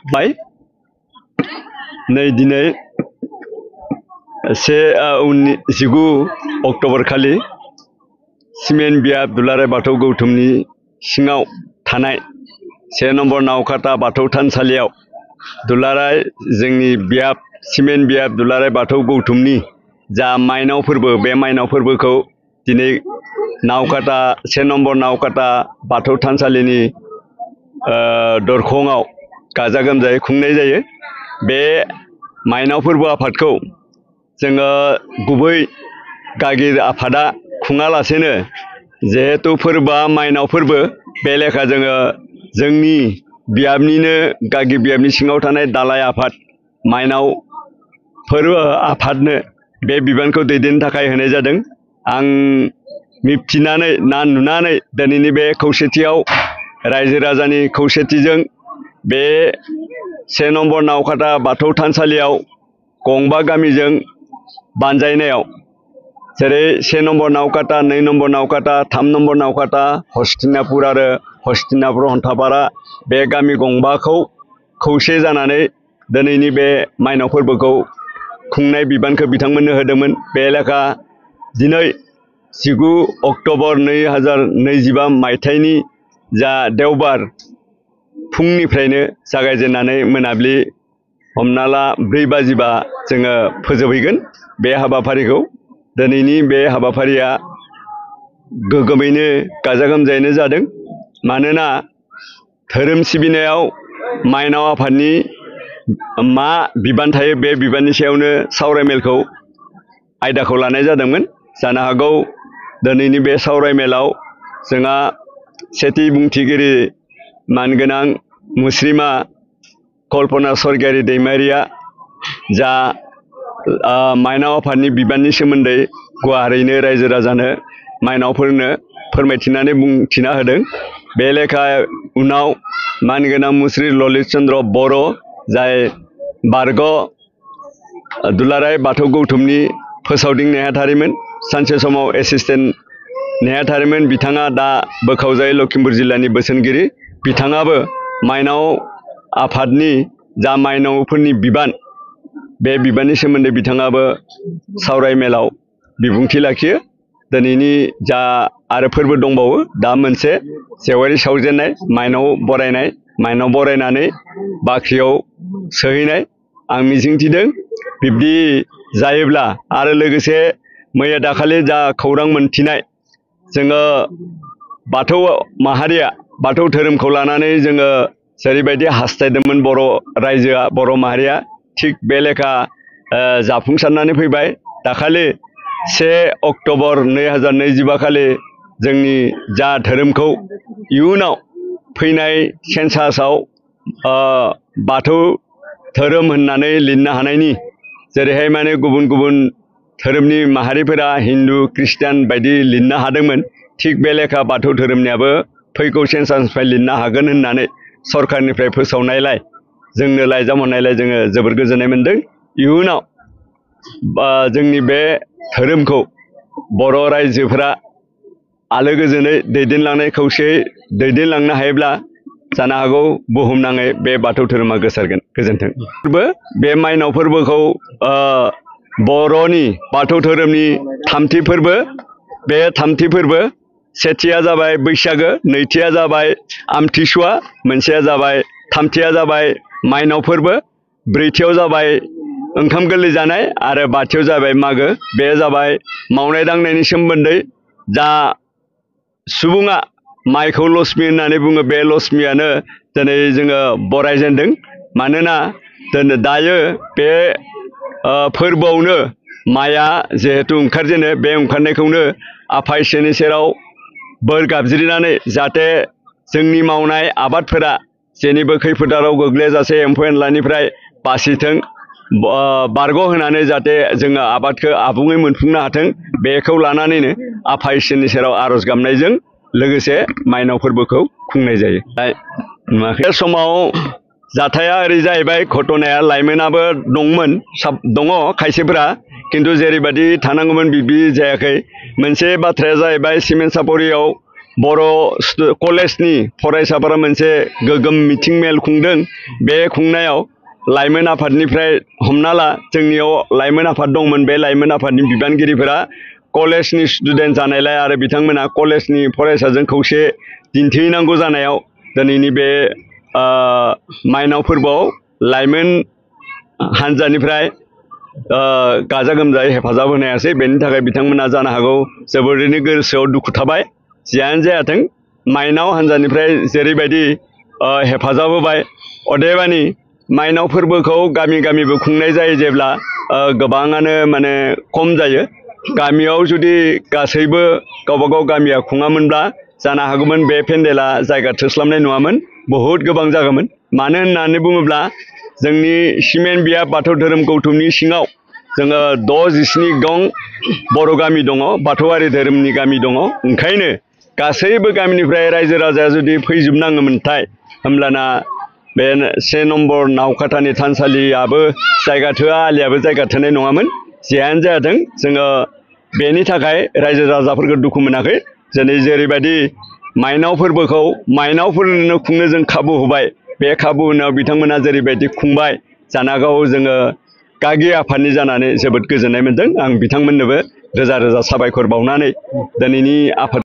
बाय नै दिनै 19 अक्ट'बर खालि सिमेन्ट बियाब दुलाराय बाथौ गौथुमनि सिङाव थानाय 1 नम्बर नावकाटा बाथौ थानसालियाव दुलाराय जोंनि बियाब सिमेन्ट बियाब दुलाराय बाथौ गौथुमनि जा माइनाव फोरबो बे माइनाव फोरबोखौ दिनै नावकाटा 1 नम्बर नावकाटा बाथौ थानसालिनि दरखङाव गाजा गोमजायै खुंनाय जायो। बे माइनाव फोरबो आफादखौ जोङो गुबै गागि आफादा खुङालासेनो जिहेतु फोरबोआ माइनाव फोरबो बे लेखा जोङो जोंनि बियाबनिनो गागि बियाबनि सिङाव थानाय दालाय आफाद माइनाव फोरबो आफादनो बे बिबानखौ दैदेननो थाखाय होनाय जादों। आं मिथिनानै ना नुनानै दिनैनि बे खौसेथियाव रायजो राजानि खौसेथिजों बे 1 नम्बर नावकाटा बाथौ थानसालियाव गंबा गामिजों बानजायनायाव जेरै 1 नम्बर नावकाटा 2 नम्बर नावकाटा 3 नम्बर नावकाटा हस्तिनापुर आरो हस्तिनापुर हन्थापारा बे गामि गंबाखौ खौसे जानानै दिनैनि बे माइनाव फोरबोखौ खुंनाय बिबानखौ बिथांमोननो होदोंमोन। बे लेखा दिनै 19 अक्ट'बर 2025 मायथाइनि जा देवबार फुंनिफ्रायनो जागायजेननानै मोनाबिलि हमना ला 4 बाजिबा जोङो फोजोबहैगोन बे हाबाफारिखौ। दिनैनि बे हाबाफारिया गोगोमैनो गाजा गोमजायैनो जादों। मानोना धोरोम सिबिनायाव माइनाव आफादनि मा बिबान थायो बे बिबाननि सायावनो सावरायमेलखौ आयदाखौ लानाय जादोंमोन। जानो हागौ दिनैनि बे सावरायमेलाव जोंहा सेथि बुंथिगिरि मानगोनां मुस्रिमा कल्पना स्वर्गियारि दैमारिया जा माइनाव आफादनि बिबाननि सोमोन्दै गुवारैनो रायजो राजानो माइनावफोरनो फोरमायथिनानै बुंथिना होदों। बे लेखा उनाव मानगोनां मुस्रि ललित चन्द्र बर' जाय बारग' दुलाराय बाथौ गौथुमनि फोसावदिं नेहाथारिमोन, सानसे समाव एसिस्टेन्ट नेहाथारिमोन, बिथाङा दा बोखावजायै लखिमपुर जिल्लानि बोसोनगिरि। बिथाङाबो माइनाव आफादनि जा माइनावफोरनि बिबान बे बिबाननि सोमोन्दै बिथाङाबो सावरायमेलाव बिबुंथि लाखियो। दिनैनि जा आरो फोरबो दंबावो दा मोनसे जेवारि सावजेननाय माइनाव बरायनाय, माइनाव बरायनानै बाख्रियाव सोहैनाय। आं मिजिंथिदों बिब्दि जायोब्ला आरो लोगोसे मैया दाखालि जा खौरां मोनथिनाय जोङो बाथौ माहारिया बाथौ धोरोमखौ लानानै जोङो जेरैबायदि हास्थायदोंमोन बर' रायजोआ बर' माहारिया थिग बे लेखा जाफुंसारनानै फैबाय। दाखालि 1 अक्ट'बर 2025 खालि जोंनि जा धोरोमखौ इयुनाव फैनाय सेन्सासाव बाथौ धोरोम होननानै लिरनो हानायनि जेरैहाय माने गुबुन गुबुन धोरोमनि माहारिफोरा हिन्दु ख्रिस्टान बायदि लिरनो हादोंमोन, थिग बे लेखा बाथौ धोरोमनियाबो फैगौ सेन्सासनिफ्राय लिरनो हागोन होननानै सरकारनिफ्राय फोसावनायलाय जोंनो लाइजाम हरनायलाय जोङो जोबोर गोजोननाय मोन्दों। इयुनाव जोंनि बे धोरोमखौ बर' रायजोफोरा आलो गोजोनै दैदेनलांनाय खौसेयै दैदेनलांनो हायोब्ला जानो हागौ बुहुमनाङै बे बाथौ धोरोमा गोसारगोन। गोजोन्थों। बे माइनाव फोरबोखौ बर'नि बाथौ धोरोमनि थामथि फोरबो। बे थामथि फोरबो सेथिया जाबाय बैसागो, नैथिया जाबाय आमथिसुवा, मोनसेया जाबाय थामथिया जाबाय माइनाव फोरबो, ब्रैथियाव जाबाय ओंखाम गोरलै जानाय आरो बाथियाव जाबाय मागो। बे जाबाय मावनाय दांनायनि सोमोन्दै जा सुबुङा माइखौ लक्ष्मि होननानै बुङो, बे लक्ष्मियानो दिनै जोङो बरायजेनदों। मानोना दायो बे फोरबोआवनो माइआ जिहेतु ओंखारजेनो, बे ओंखारनायखौनो आफा इसोरनि सेराव बोर गाबज्रिनानै जाहाथे जोंनि मावनाय आबादफोरा जेनिबो खैफोदाव गोग्लैयाजासे एम्फौ एनलानिफ्राय बासिथों, बारग' होनानै जाहाथे जोङो आबादखौ आबुङै मोनफुंनो हाथों, बेखौ लानानैनो आफा इसोरनि सेराव आर'ज गाबनायजों लोगोसे माइनाव फोरबोखौ खुंनाय जायो। बे समाव जाथाया ओरै जाहैबाय, घटनाया लाइमोनाबो दङ खायसेफोरा, खिन्थु जेरैबायदि थानांगौमोन बिदि जायाखै। मोनसे बाथ्राया जाहैबाय सिमेन्ट सापरियाव बर' कलेजनि फरायसाफोरा मोनसे गोगोम मिथिं मेल खुंदों। बे खुंनायाव लाइमोन आफादनिफ्राय हमना ला जोंनियाव लाइमोन आफाद दंमोन। बे लाइमोन आफादनि बिबानगिरिफोरा कलेजनि स्टुडेन्ट जानायलाय आरो बिथांमोना कलेजनि फरायसाजों खौसे दिन्थिनांगौ जानायाव दिनैनि बे माइनाव फोरबोआव लाइमोन हान्जानिफ्राय गाजा गोमजायै हेफाजाब होनो हायासै। बेनि थाखाय बिथांमोना जानो हागौ जोबोरैनो गोसोआव दुखु थाबाय। जियानो जायाथों माइनाव हान्जानिफ्राय जेरैबायदि हेफाजाब होबाय, अदेबानि माइनाव फोरबोखौ गामि गामिबो खुंनाय जायो जेब्ला गोबाङानो माने खम जायो। गामियाव जुदि गासैबो गावबा गाव गामिया खुङामोनब्ला जानो हागौमोन बे पेन्डेला जायगा थोस्लाबनाय नङामोन, बहुद गोबां जागौमोन। मानो होननानै बुङोब्ला जोंनि सिमेन्ट बिया बाथौ धोरोम गौथुमनि सिङाव जोङो 6-7 गं बर' गामि दङ, बाथौआरि धोरोमनि गामि दङ। ओंखायनो गासैबो गामिनिफ्राय रायजो राजाया जुदि फैजोबनाङोमोनथाय होमब्लाना बे 1 नम्बर नावकाटानि थानसालियाबो जायगा थोआ, आलियाबो जायगा थोनाय नङामोन। जियानो जादों जोङो बेनि थाखाय रायजो राजाफोरखौ दुखु मोनाखै। दिनै जेरैबायदि माइनाव फोरबोखौ माइनावफोरनो खुंनो जों खाबु होबाय, बे खाबु होनायाव बिथांमोना जेरैबायदि खुंबाय, जानो हागौ जोङो गागि आफादनि जानानै जोबोद गोजोननाय मोन्दों। आं बिथांमोननोबो रोजा रोजा साबायखर बावनानै दिनैनि आफाद